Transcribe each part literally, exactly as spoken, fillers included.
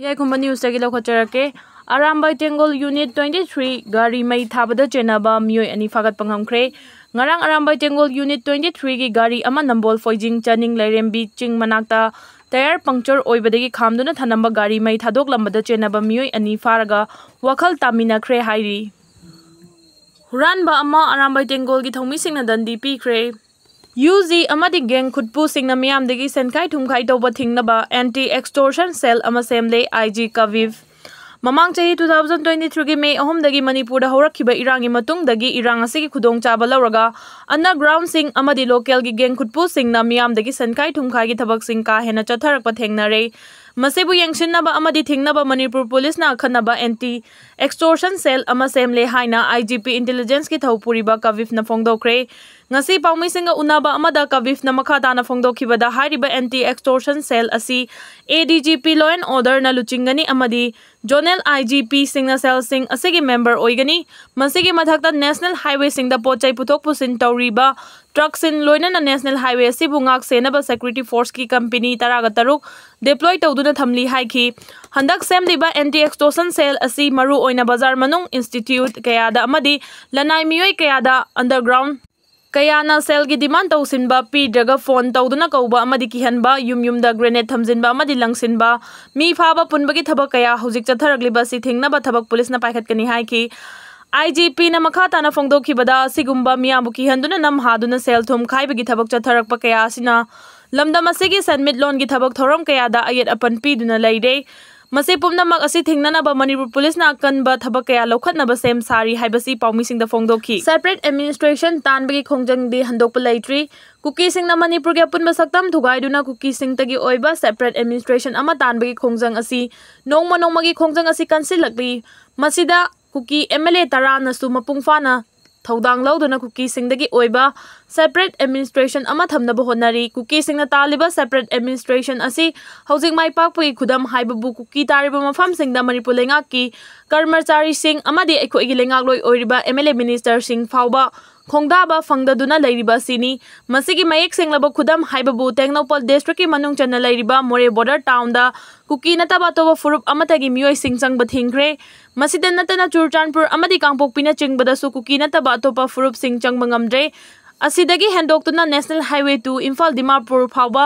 ꯌꯥꯏꯈꯨꯝꯕ ꯅ꯭ꯌꯨꯁꯇꯒꯤ ꯂꯧꯈꯠꯆꯔꯛꯀꯦ꯫ Arambai ꯇꯦꯡꯒꯣꯜ unit twenty three ꯒꯥꯔꯤ ꯃꯩ ꯊꯥꯕꯗ ꯆꯦꯟꯅꯕ ꯃꯤꯑꯣꯏ ꯑꯅꯤ ꯐꯥꯒꯠꯄ ꯉꯝꯈ꯭ꯔꯦ꯫ ꯉꯔꯥꯡ ꯑꯔꯥꯝꯕꯥꯏ ꯇꯦꯡꯒꯣꯜ ꯌꯨꯅꯤꯠ twenty three ꯒꯤ ꯒꯥꯔꯤ ꯑꯃ ꯅꯝꯕꯣꯜ ꯐꯣꯏꯖꯤꯡ ꯆꯅꯤꯡ ꯂꯩꯔꯦꯝꯕꯤ ꯆꯤꯡ ꯃꯅꯥꯛꯇ ꯇꯌꯥꯔ ꯄꯪꯆꯔ ꯑꯣꯏꯕꯗꯒꯤ ꯈꯥꯝꯗꯨꯅ ꯊꯅꯝꯕ ꯒꯥꯔꯤ ꯃꯩ ꯊꯥꯗꯣꯛꯂꯝꯕꯗ ꯆꯦꯟꯅꯕ ꯃꯤꯑꯣꯏ ꯑꯅꯤ ꯐꯥꯔꯒ ꯋꯥꯈꯜ ꯇꯥꯃꯤꯟꯅꯈ꯭ꯔꯦ ꯍꯥꯏꯔꯤ꯫ ꯍꯨꯔꯥꯟꯕ ꯑꯃ ꯑꯔꯥꯝꯕꯥꯏ ꯇꯦꯡꯒꯣꯜꯒꯤ ꯊꯧꯃꯤꯁꯤꯡꯅ ꯗꯟꯗꯤ ꯄꯤꯈ꯭ꯔꯦ꯫ ꯌꯨ ꯖꯤ ꯑꯃꯗꯤ ꯒꯦꯡ ꯈꯨꯠꯄꯨꯁꯤꯡꯅ ꯃꯤꯌꯥꯝꯗꯒꯤ ꯁꯦꯟꯈꯥꯏ ꯊꯨꯝꯈꯥꯏ ꯇꯧꯕ ꯊꯤꯡꯅꯕ anti extortion cell ꯑꯃ ꯁꯦꯝꯂꯦ, ꯑꯥꯏ ꯖꯤ ꯀꯕꯤꯐ꯫ ꯃꯃꯥꯡ ꯆꯍꯤ two thousand twenty three ꯒꯤ ꯃꯦ ꯑꯍꯨꯝꯗꯒꯤ ꯃꯅꯤꯄꯨꯔꯗ ꯍꯧꯔꯛꯈꯤꯕ ꯏꯔꯥꯡꯒꯤ ꯃꯇꯨꯡꯗꯒꯤ ꯏꯔꯥꯡ ꯑꯁꯤꯒꯤ ꯈꯨꯗꯣꯡꯆꯥꯕ ꯂꯧꯔꯒ underground ꯁꯤꯡ ꯑꯃꯗꯤ local ꯒꯤ ꯒꯦꯡ ꯈꯨꯠꯄꯨꯁꯤꯡꯅ ꯃꯤꯌꯥꯝꯗꯒꯤ ꯁꯦꯟꯈꯥꯏ ꯊꯨꯝꯈꯥꯏꯒꯤ ꯊꯕꯛꯁꯤꯡ ꯀꯥ ꯍꯦꯟꯅ ꯆꯠꯊꯔꯛꯄ ꯊꯦꯡꯅꯔꯦ꯫ ꯃꯁꯤꯕꯨ ꯌꯦꯡꯁꯤꯟꯅꯕ ꯑꯃꯗꯤ ꯊꯤꯡꯅꯕ ꯃꯅꯤꯄꯨꯔ ꯄꯨꯂꯤꯁꯅ ꯑꯈꯟꯅꯕ anti extortion cell ꯑꯃ ꯁꯦꯝꯂꯦ ꯍꯥꯏꯅ ꯑꯥꯏ ꯖꯤ ꯄꯤ intelligence ꯀꯤ ꯊꯧ ꯄꯨꯔꯤꯕ ꯀꯕꯤꯐꯅ ꯐꯣꯡꯗꯣꯛꯈ꯭ꯔꯦ꯫ ꯉꯁꯤ ꯄꯥꯎꯃꯤꯁꯤꯡꯒ ꯎꯅꯕ ꯑꯃꯗ ꯀꯕꯤꯐꯅ ꯃꯈꯥ ꯇꯥꯅ ꯐꯣꯡꯗꯣꯛꯈꯤꯕꯗ ꯍꯥꯏꯔꯤꯕ anti extortion cell ꯑꯁꯤ A D G P law and order ꯅ ꯂꯨꯆꯤꯡꯒꯅꯤ ꯑꯃꯗꯤ zonal I G P ꯁꯤꯡꯅ cell ꯁꯤꯡ ꯑꯁꯤꯒꯤ member ꯑꯣꯏꯒꯅꯤ꯫ ꯃꯁꯤꯒꯤ ꯃꯊꯛꯇ national highway ꯁꯤꯡꯗ ꯄꯣꯠ ꯆꯩ ꯄꯨꯊꯣꯛ ꯄꯨꯁꯤꯟ ꯇꯧꯔꯤꯕ truck ꯁꯤꯡ ꯂꯣꯏꯅꯅ national highway ꯑꯁꯤꯕꯨ ꯉꯥꯛ ꯁꯦꯟꯅꯕ security force ꯀꯤ company ꯇꯔꯥꯒ ꯇꯔꯨꯛ deploy ꯇꯧꯗꯨꯅ ꯊꯝꯂꯤ ꯍꯥꯏꯈꯤ꯫ ꯍꯟꯗꯛ ꯁꯦꯝꯂꯤꯕ anti extortion cell ꯑꯁꯤ ꯃꯔꯨ ꯑꯣꯏꯅ ꯕꯖꯥꯔ ꯃꯅꯨꯡ institute ꯀꯌꯥꯗ ꯑꯃꯗꯤ ꯂꯅꯥꯏ ꯃꯤꯑꯣꯏ ꯀꯌꯥꯗ underground ꯀꯌꯥꯅ cell ꯒꯤ demand ꯇꯧꯁꯤꯟꯕ, ꯄꯤꯗ꯭ꯔꯒ phone ꯇꯧꯗꯨꯅ ꯀꯧꯕ ꯑꯃꯗꯤ ꯀꯤꯍꯟꯕ, ꯌꯨꯝ ꯌꯨꯝꯗ grenade ꯊꯝꯖꯤꯟꯕ ꯑꯃꯗꯤ ꯂꯪꯁꯤꯟꯕ, ꯃꯤ ꯐꯥꯕ ꯄꯨꯟꯕꯒꯤ ꯊꯕꯛ ꯀꯌꯥ ꯍꯧꯖꯤꯛ ꯆꯠꯊꯔꯛꯂꯤꯕ ꯑꯁꯤ ꯊꯤꯡꯅꯕ ꯊꯕꯛ ꯄꯨꯂꯤꯁꯅ ꯄꯥꯏꯈꯠꯀꯅꯤ ꯍꯥꯏꯈꯤ꯫ ꯑꯥꯏ ꯖꯤ ꯄꯤꯅ ꯃꯈꯥ ꯇꯥꯅ ꯐꯣꯡꯗꯣꯛꯈꯤꯕꯗ, ꯑꯁꯤꯒꯨꯝꯕ ꯃꯤꯌꯥꯝꯕꯨ ꯀꯤꯍꯟꯗꯨꯅ ꯅꯝꯍꯥꯗꯨꯅ cell ꯊꯨꯝ ꯈꯥꯏꯕꯒꯤ ꯊꯕꯛ ꯆꯠꯊꯔꯛꯄ ꯀꯌꯥ ꯑꯁꯤꯅ ꯂꯝꯗꯝ ꯑꯁꯤꯒꯤ ꯁꯦꯟꯃꯤꯠꯂꯣꯟꯒꯤ ꯊꯕꯛ ꯊꯧꯔꯝ ꯀꯌꯥꯗ ꯑꯌꯦꯠ ꯑꯄꯟ ꯄꯤꯗꯨꯅ ꯂꯩꯔꯦ꯫ ꯃꯁꯤ ꯄꯨꯝꯅꯃꯛ ꯑꯁꯤ ꯊꯤꯡꯅꯅꯕ ꯃꯅꯤꯄꯨꯔ ꯄꯨꯂꯤꯁꯅ ꯑꯀꯟꯕ ꯊꯕꯛ ꯀꯌꯥ ꯂꯧꯈꯠꯅꯕ ꯁꯦꯝ ꯁꯥꯔꯤ ꯍꯥꯏꯕꯁꯤ ꯄꯥꯎꯃꯤꯁꯤꯡꯗ ꯐꯣꯡꯗꯣꯛꯈꯤ꯫ Separate administration ꯇꯥꯟꯕꯒꯤ ꯈꯣꯡꯖꯪꯗꯤ ꯍꯟꯗꯣꯛꯄ ꯂꯩꯇ꯭ꯔꯤ꯫ ꯀꯨꯀꯤꯁꯤꯡꯅ ꯃꯅꯤꯄꯨꯔꯒꯤ ꯑꯄꯨꯟꯕ ꯁꯛꯇꯝ ꯊꯨꯒꯥꯏꯗꯨꯅ ꯀꯨꯀꯤꯁꯤꯡꯇꯒꯤ ꯑꯣꯏꯕ separate administration ꯑꯃ ꯇꯥꯟꯕꯒꯤ ꯈꯣꯡꯖꯪ ꯑꯁꯤ ꯅꯣꯡꯃ ꯅꯣꯡꯃꯒꯤ ꯈꯣꯡꯖꯪ ꯑꯁꯤ ꯀꯟꯁꯤꯜꯂꯛꯂꯤ꯫ ꯃꯁꯤꯗ ꯀꯨꯀꯤ M L A ꯇꯔꯥꯅꯁꯨ ꯃꯄꯨꯡ ꯐꯥꯅ ꯊꯧꯗꯥꯡ ꯂꯧꯗꯨꯅ ꯀꯨꯀꯤꯁꯤꯡꯗꯒꯤ ꯑꯣꯏꯕ separate administration ꯑꯃ ꯊꯝꯅꯕ ꯍꯣꯠꯅꯔꯤ꯫ ꯀꯨꯀꯤꯁꯤꯡꯅ ꯇꯥꯜꯂꯤꯕ separate administration ꯑꯁꯤ ꯍꯧꯖꯤꯛ ꯃꯥꯏ ꯄꯥꯛꯄꯒꯤ ꯈꯨꯗꯝ ꯍꯥꯏꯕꯕꯨ ꯀꯨꯀꯤ ꯇꯥꯔꯤꯕ ꯃꯐꯝꯁꯤꯡꯗ ꯃꯅꯤꯄꯨꯔ ꯂꯩꯉꯥꯛꯀꯤ ꯀꯔꯃꯆꯥꯔꯤꯁꯤꯡ ꯑꯃꯗꯤ ꯑꯩꯈꯣꯏꯒꯤ ꯂꯩꯉꯥꯛꯂꯣꯏ ꯑꯣꯏꯔꯤꯕ M L A ministerꯁꯤꯡ ꯐꯥꯎꯕ ꯈꯣꯡꯗꯥꯕ ꯐꯪꯗꯗꯨꯅ ꯂꯩꯔꯤꯕ ꯑꯁꯤꯅꯤ꯫ ꯃꯁꯤꯒꯤ ꯃꯌꯦꯛ ꯁꯦꯡꯂꯕ ꯈꯨꯗꯝ ꯍꯥꯏꯕꯕꯨ ꯇꯦꯡꯅꯧꯄꯜ districtꯀꯤ ꯃꯅꯨꯡ ꯆꯟꯅ ꯂꯩꯔꯤꯕ ꯃꯣꯔꯦ border townꯗ ꯀꯨꯀꯤ ꯅꯠꯇꯕ ꯑꯇꯣꯞꯄ ꯐꯨꯔꯨꯞ ꯑꯃꯠꯇꯒꯤ ꯃꯤꯑꯣꯏꯁꯤꯡ ꯆꯪꯕ ꯊꯤꯡꯈ꯭ꯔꯦ꯫ ꯃꯁꯤꯗ ꯅꯠꯇꯅ ꯆꯨꯔꯆꯥꯟꯄꯨꯔ ꯑꯃꯗꯤ ꯀꯥꯡꯄꯣꯛꯄꯤꯅꯆꯤꯡꯕꯗꯁꯨ ꯀꯨꯀꯤ ꯅꯠꯇꯕ ꯑꯇꯣꯞꯄ ꯐꯨꯔꯨꯞꯁꯤꯡ ꯆꯪꯕ ꯉꯝꯗ꯭ꯔꯦ꯫ ꯑꯁꯤꯗꯒꯤ ꯍꯦꯟꯗꯣꯛꯇꯨꯅ National Highway two Imphal Dimapur ꯐꯥꯎꯕ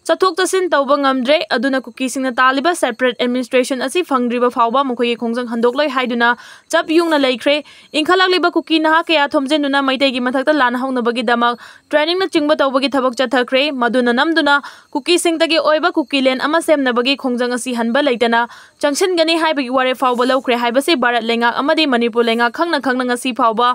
ꯆꯠꯊꯣꯛ ꯆꯠꯁꯤꯟ ꯇꯧꯕ ꯉꯝꯗ꯭ꯔꯦ꯫ ꯑꯗꯨꯅ ꯀꯨꯀꯤꯁꯤꯡꯅ ꯇꯥꯜꯂꯤꯕ separate administration ꯑꯁꯤ ꯐꯪꯗ꯭ꯔꯤꯕ ꯐꯥꯎꯕ ꯃꯈꯣꯏꯒꯤ ꯈꯣꯡꯖꯪ ꯍꯟꯗꯣꯛꯂꯣꯏ ꯍꯥꯏꯗꯨꯅ ꯆꯞ ꯌꯨꯡꯅ ꯂꯩꯈ꯭ꯔꯦ꯫ ꯏꯟꯈꯠꯂꯛꯂꯤꯕ ꯀꯨꯀꯤ ꯅꯍꯥ ꯀꯌꯥ ꯊꯣꯝꯖꯤꯟꯗꯨꯅ ꯃꯩꯇꯩꯒꯤ ꯃꯊꯛꯇ ꯂꯥꯟ ꯍꯧꯅꯕꯒꯤꯗꯃꯛ trainingꯅꯆꯤꯡꯕ ꯇꯧꯕꯒꯤ ꯊꯕꯛ ꯆꯠꯊꯈ꯭ꯔꯦ꯫ ꯃꯗꯨꯅ ꯅꯝꯗꯨꯅ ꯀꯨꯀꯤꯁꯤꯡꯇꯒꯤ ꯑꯣꯏꯕ ꯀꯨꯀꯤꯂꯦꯟ ꯑꯃ ꯁꯦꯝꯅꯕꯒꯤ ꯈꯣꯡꯖꯪ ꯑꯁꯤ ꯍꯟꯕ ꯂꯩꯇꯅ ꯆꯪꯁꯤꯟꯒꯅꯤ ꯍꯥꯏꯕꯒꯤ ꯋꯥꯔꯦꯞ ꯐꯥꯎꯕ ꯂꯧꯈ꯭ꯔꯦ ꯍꯥꯏꯕꯁꯤ ꯚꯥꯔꯠ ꯂꯩꯉꯥꯛ ꯑꯃꯗꯤ ꯃꯅꯤꯄꯨꯔ ꯂꯩꯉꯥꯛ ꯈꯪꯅ ꯈꯪꯅ ꯉꯁꯤ ꯐꯥꯎꯕ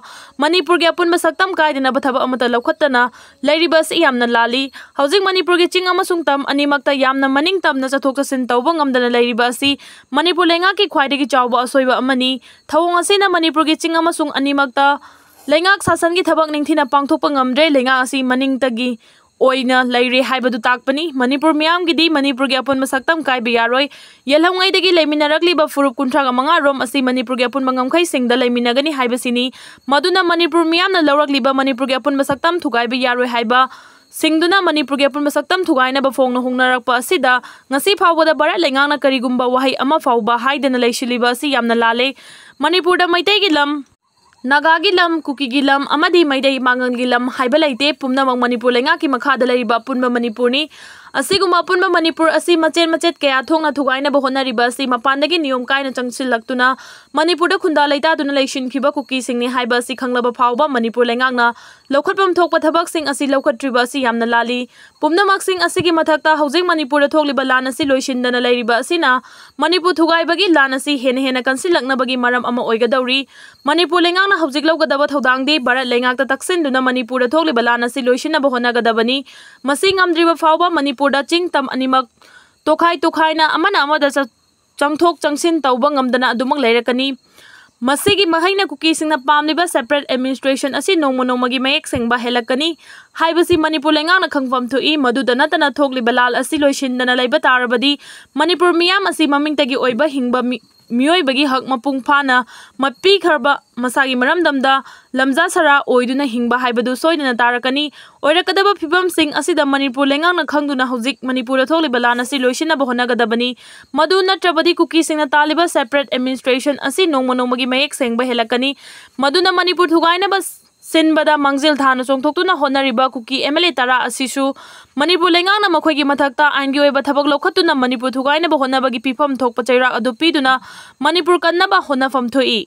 ꯃꯅꯤꯄꯨꯔꯒꯤ ꯑꯄꯨꯟꯕ ꯁꯛꯇꯝ ꯀꯥꯏꯗꯅꯕ ꯊꯕꯛ ꯑꯃꯠꯇ ꯂꯧꯈꯠꯇꯅ ꯂꯩꯔꯤꯕ ꯑꯁꯤ ꯌꯥꯝꯅ ꯂꯥꯜꯂꯤ꯫ ꯍꯧꯖꯤꯛ ꯃꯅꯤꯄꯨꯔꯒꯤ ꯆꯤꯡ ꯑꯃꯁꯨꯡ ꯇꯝ ꯑꯅꯤꯃꯛꯇ ꯌꯥꯝꯅ ꯃꯅꯤꯡ ꯇꯝꯅ ꯆꯠꯊꯣꯛ ꯆꯠꯁꯤꯟ ꯇꯧꯕ ꯉꯝꯗꯅ ꯂꯩꯔꯤꯕ ꯑꯁꯤ ꯃꯅꯤꯄꯨꯔ ꯂꯩꯉꯥꯛꯀꯤ ꯈ꯭ꯋꯥꯏꯗꯒꯤ ꯆꯥꯎꯕ ꯑꯁꯣꯏꯕ ꯑꯃꯅꯤ꯫ ꯊꯧꯑꯣꯡ ꯑꯁꯤꯅ ꯃꯅꯤꯄꯨꯔꯒꯤ ꯆꯤꯡ ꯑꯃꯁꯨꯡ ꯑꯅꯤꯃꯛꯇ ꯂꯩꯉꯥꯛ ꯁꯥꯁꯟꯒꯤ ꯊꯕꯛ ꯅꯤꯡꯊꯤꯅ ꯄꯥꯡꯊꯣꯛꯄ ꯉꯝꯗ꯭ꯔꯦ꯫ ꯂꯩꯉꯥꯛ ꯑꯁꯤ ꯃꯅꯤꯡꯇꯒꯤ ꯑꯣꯏꯅ ꯂꯩꯔꯦ ꯍꯥꯏꯕꯗꯨ ꯇꯥꯛꯄꯅꯤ꯫ ꯃꯅꯤꯄꯨꯔ ꯃꯤꯌꯥꯝꯒꯤꯗꯤ ꯃꯅꯤꯄꯨꯔꯒꯤ ꯑꯄꯨꯟꯕ ꯁꯛꯇꯝ ꯀꯥꯏꯕ ꯌꯥꯔꯣꯏ꯫ ꯌꯦꯜꯍꯧꯉꯩꯗꯒꯤ ꯂꯩꯃꯤꯟꯅꯔꯛꯂꯤꯕ ꯐꯨꯔꯨꯞ ꯀꯨꯟꯊ꯭ꯔꯥꯒ ꯃꯉꯥ ꯔꯣꯝ ꯑꯁꯤ ꯃꯅꯤꯄꯨꯔꯒꯤ ꯑꯄꯨꯟꯕ ꯉꯝꯈꯩꯁꯤꯡꯗ ꯂꯩꯃꯤꯟꯅꯒꯅꯤ ꯍꯥꯏꯕꯁꯤꯅꯤ꯫ ꯃꯗꯨꯅ ꯃꯅꯤꯄꯨꯔ ꯃꯤꯌꯥꯝꯅ ꯂꯧꯔꯛꯂꯤꯕ ꯃꯅꯤꯄꯨꯔꯒꯤ ꯑꯄꯨꯟꯕ ꯁꯛꯇꯝ ꯊꯨꯒꯥꯏꯕ ꯌꯥꯔꯣꯏ ꯍꯥꯏꯕ ꯁꯤꯡꯗꯨꯅ ꯃꯅꯤꯄꯨꯔꯒꯤ ꯑꯄꯨꯟꯕ ꯁꯛꯇꯝ ꯊꯨꯒꯥꯏꯅꯕ ꯐꯣꯡꯅ ꯍꯣꯡꯅꯔꯛꯄ ꯑꯁꯤꯗ ꯉꯁꯤ ꯐꯥꯎꯕꯗ ꯚꯥꯔꯠ ꯂꯩꯉꯥꯛꯅ ꯀꯔꯤꯒꯨꯝꯕ ꯋꯥꯍꯩ ꯑꯃ ꯐꯥꯎꯕ ꯍꯥꯏꯗꯅ ꯂꯩꯁꯤꯜꯂꯤꯕ ꯑꯁꯤ ꯌꯥꯝꯅ ꯂꯥꯜꯂꯦ꯫ ꯃꯅꯤꯄꯨꯔꯗ ꯃꯩꯇꯩꯒꯤ ꯂꯝ, ꯅꯥꯒꯥꯒꯤ ꯂꯝ, ꯀꯨꯀꯤꯒꯤ ꯂꯝ ꯑꯃꯗꯤ ꯃꯩꯇꯩ ꯃꯥꯡꯉꯟꯒꯤ ꯂꯝ ꯍꯥꯏꯕ ꯂꯩꯇꯦ꯫ ꯄꯨꯝꯅꯃꯛ ꯃꯅꯤꯄꯨꯔ ꯂꯩꯉꯥꯛꯀꯤ ꯃꯈꯥꯗ ꯂꯩꯔꯤꯕ ꯑꯄꯨꯟꯕ ꯃꯅꯤꯄꯨꯔꯅꯤ꯫ ꯑꯁꯤꯒꯨꯝꯕ ꯑꯄꯨꯟꯕ ꯃꯅꯤꯄꯨꯔ ꯑꯁꯤ ꯃꯆꯦꯠ ꯃꯆꯦꯠ ꯀꯌꯥ ꯊꯣꯛꯅ ꯊꯨꯒꯥꯏꯅꯕ ꯍꯣꯠꯅꯔꯤꯕ ꯑꯁꯤ ꯃꯄꯥꯟꯗꯒꯤ ꯅꯤꯌꯣꯝ ꯀꯥꯏꯅ ꯆꯪꯁꯤꯜꯂꯛꯇꯨꯅ ꯃꯅꯤꯄꯨꯔꯗ ꯈꯨꯟꯗꯥ ꯂꯩꯇꯥꯗꯨꯅ ꯂꯩꯁꯤꯟꯈꯤꯕ ꯀꯨꯀꯤꯁꯤꯡꯅꯤ ꯍꯥꯏꯕ ꯑꯁꯤ ꯈꯪꯂꯕ ꯐꯥꯎꯕ ꯃꯅꯤꯄꯨꯔ ꯂꯩꯉꯥꯛꯅ ꯂꯧꯈꯠꯐꯝ ꯊꯣꯛꯄ ꯊꯕꯛꯁꯤꯡ ꯑꯁꯤ ꯂꯧꯈꯠꯇ꯭ꯔꯤꯕ ꯑꯁꯤ ꯌꯥꯝꯅ ꯂꯥꯜꯂꯤ꯫ ꯄꯨꯝꯅꯃꯛꯁꯤꯡ ꯑꯁꯤꯒꯤ ꯃꯊꯛꯇ ꯍꯧꯖꯤꯛ ꯃꯅꯤꯄꯨꯔꯗ ꯊꯣꯛꯂꯤꯕ ꯂꯥꯟ ꯑꯁꯤ ꯂꯣꯏꯁꯤꯟꯗꯅ ꯂꯩꯔꯤꯕ ꯑꯁꯤꯅ ꯃꯅꯤꯄꯨꯔ ꯊꯨꯒꯥꯏꯕꯒꯤ ꯂꯥꯟ ꯑꯁꯤ ꯍꯦꯟꯅ ꯍꯦꯟꯅ ꯀꯟꯁꯤꯜꯂꯛꯅꯕꯒꯤ ꯃꯔꯝ ꯑꯃ ꯑꯣꯏꯒꯗꯧꯔꯤ꯫ ꯃꯅꯤꯄꯨꯔ ꯂꯩꯉꯥꯛꯅ ꯍꯧꯖꯤꯛ ꯂꯧꯒꯗꯕ ꯊꯧꯗꯥꯡꯗꯤ ꯚꯥꯔꯠ ꯂꯩꯉꯥꯛꯇ ꯇꯛꯁꯤꯟꯗꯨꯅ ꯃꯅꯤꯄꯨꯔꯗ ꯊꯣꯛꯂꯤꯕ ꯂꯥꯟ ꯑꯁꯤ ꯂꯣꯏꯁꯤꯟꯅꯕ ꯍꯣꯠꯅꯒꯗꯕꯅꯤ꯫ ꯃꯁꯤ ꯉꯝꯗ꯭ꯔꯤꯕ ꯐꯥꯎꯕ ꯃꯅꯤꯄꯨꯔꯗ ꯆꯤꯡ ꯇꯝ ꯑꯅꯤꯃꯛ ꯇꯣꯈꯥꯏ ꯇꯣꯈꯥꯏꯅ ꯑꯃꯅ ꯑꯃꯗ ꯆ-, ꯆꯪꯊꯣꯛ ꯆꯪꯁꯤꯟ ꯇꯧꯕ ꯉꯝꯗꯅ ꯑꯗꯨꯃꯛ ꯂꯩꯔꯛꯀꯅꯤ꯫ ꯃꯁꯤꯒꯤ ꯃꯍꯩꯅ ꯀꯨꯀꯤꯁꯤꯡꯅ ꯄꯥꯝꯂꯤꯕ separate administration ꯑꯁꯤ ꯅꯣꯡꯃ ꯅꯣꯡꯃꯒꯤ ꯃꯌꯦꯛ ꯁꯦꯡꯕ ꯍꯦꯜꯂꯛꯀꯅꯤ ꯍꯥꯏꯕꯁꯤ ꯃꯅꯤꯄꯨꯔ ꯂꯩꯉꯥꯛꯅ ꯈꯪꯐꯝ ꯊꯣꯛꯏ꯫ ꯃꯗꯨꯗ ꯅꯠꯇꯅ ꯊꯣꯛꯂꯤꯕ ꯂꯥꯜ ꯑꯁꯤ ꯂꯣꯏꯁꯤꯟꯗꯅ ꯂꯩꯕ ꯇꯥꯔꯕꯗꯤ ꯃꯅꯤꯄꯨꯔ ꯃꯤꯌꯥꯝ ꯑꯁꯤ ꯃꯃꯤꯡꯇꯒꯤ ꯑꯣꯏꯕ ꯍꯤꯡꯕ ꯃꯤ-, ꯃꯤꯑꯣꯏꯕꯒꯤ ꯍꯛ ꯃꯄꯨꯡ ꯐꯥꯅ ꯃꯠꯄꯤꯈ꯭ꯔꯕ ꯃꯁꯥꯒꯤ ꯃꯔꯝꯗꯝꯗ ꯂꯝꯖꯥ ꯁꯔꯥ ꯑꯣꯏꯗꯨꯅ ꯍꯤꯡꯕ ꯍꯥꯏꯕꯗꯨ ꯁꯣꯏꯗꯅ ꯇꯥꯔꯛꯀꯅꯤ꯫ ꯑꯣꯏꯔꯛꯀꯗꯕ ꯐꯤꯕꯝꯁꯤꯡ ꯑꯁꯤꯗ ꯃꯅꯤꯄꯨꯔ ꯂꯩꯉꯥꯛꯅ ꯈꯪꯗꯨꯅ ꯍꯧꯖꯤꯛ ꯃꯅꯤꯄꯨꯔꯗ ꯊꯣꯛꯂꯤꯕ ꯂꯥꯟ ꯑꯁꯤ ꯂꯣꯏꯁꯤꯟꯅꯕ ꯍꯣꯠꯅꯒꯗꯕꯅꯤ꯫ ꯃꯗꯨ ꯅꯠꯇ꯭ꯔꯕꯗꯤ ꯀꯨꯀꯤꯁꯤꯡꯅ ꯇꯥꯜꯂꯤꯕ separate administration ꯑꯁꯤ ꯅꯣꯡꯃ ꯅꯣꯡꯃꯒꯤ ꯃꯌꯦꯛ ꯁꯦꯡꯕ ꯍꯦꯜꯂꯛꯀꯅꯤ꯫ ꯃꯗꯨꯅ ꯃꯅꯤꯄꯨꯔ ꯊꯨꯒꯥꯏꯅꯕ ꯁꯤꯟꯕꯗ ꯃꯥꯡꯖꯤꯜ ꯊꯥꯅ ꯆꯣꯡꯊꯣꯛꯇꯨꯅ ꯍꯣꯠꯅꯔꯤꯕ ꯀꯨꯀꯤ MLA ꯇꯔꯥ ꯑꯁꯤꯁꯨ ꯃꯅꯤꯄꯨꯔ ꯂꯩꯉꯥꯛꯅ ꯃꯈꯣꯏꯒꯤ ꯃꯊꯛꯇ ꯑꯥꯏꯟꯒꯤ ꯑꯣꯏꯕ ꯊꯕꯛ ꯂꯧꯈꯠꯇꯨꯅ ꯃꯅꯤꯄꯨꯔ ꯊꯨꯒꯥꯏꯅꯕ ꯍꯣꯠꯅꯕꯒꯤ ꯄꯤꯐꯝ ꯊꯣꯛꯄ ꯆꯩꯔꯥꯛ ꯑꯗꯨ ꯄꯤꯗꯨꯅ ꯃꯅꯤꯄꯨꯔ ꯀꯟꯅꯕ ꯍꯣꯠꯅꯐꯝ ꯊꯣꯛꯏ꯫